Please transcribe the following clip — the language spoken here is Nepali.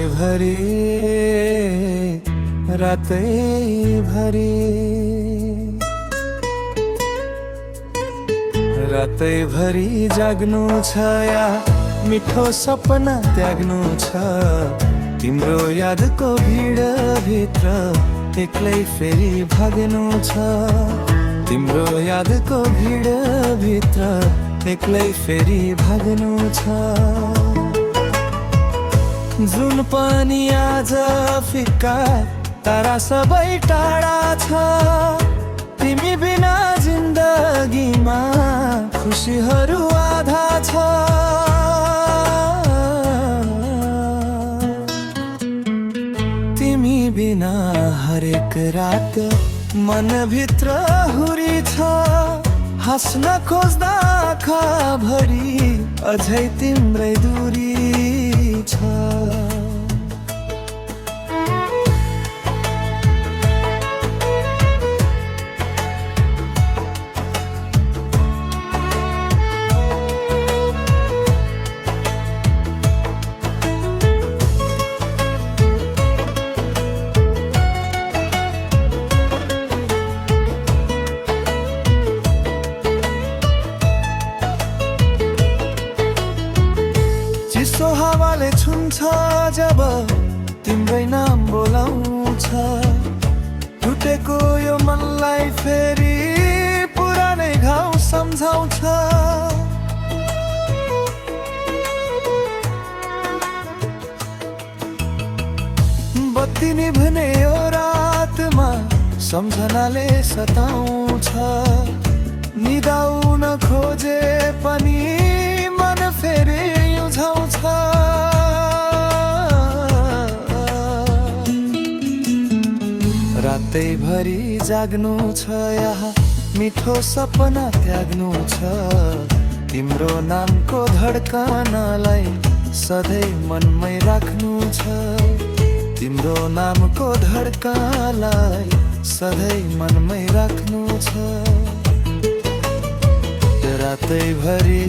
रातैभरि रातैभरि रातैभरि जाग्नु छ या मिठो सपना त्याग्नु छ। तिम्रो यादको भिड भित्र एक्लै फेरि भाग्नु छ। तिम्रो यादको भिड भित्र एक्लै फेरि भाग्नु छ। जुन पनि आज फिक्का तारा सबै टाढा छ। तिमी बिना जिन्दगीमा खुसीहरू आधा छ। तिमी बिना हरेक रात मनभित्र हुरी छ। हाँस्न खोज्दा आँखा भरि अझै तिम्रै दूरी छ। चिसो हावाले छुन्छ जब तिम्रै नाम बोलाउँछ। टुटेको यो मनलाई फेरि पुरानै घाउ सम्झाउँछ। बत्ती निभ्ने यो रातमा सम्झनाले सताउँछ। निदाउन खोजे पनि मन फेरि उझाउँछ। रातैभरि जाग्नु छ यहाँ मिठो सपना त्याग्नु छ। तिम्रो नामको धड्कनलाई सधैँ मनमै राख्नु छ। तिम्रो नामको धड्कनलाई सधैँ मनमै राख्नु छ। रातैभरि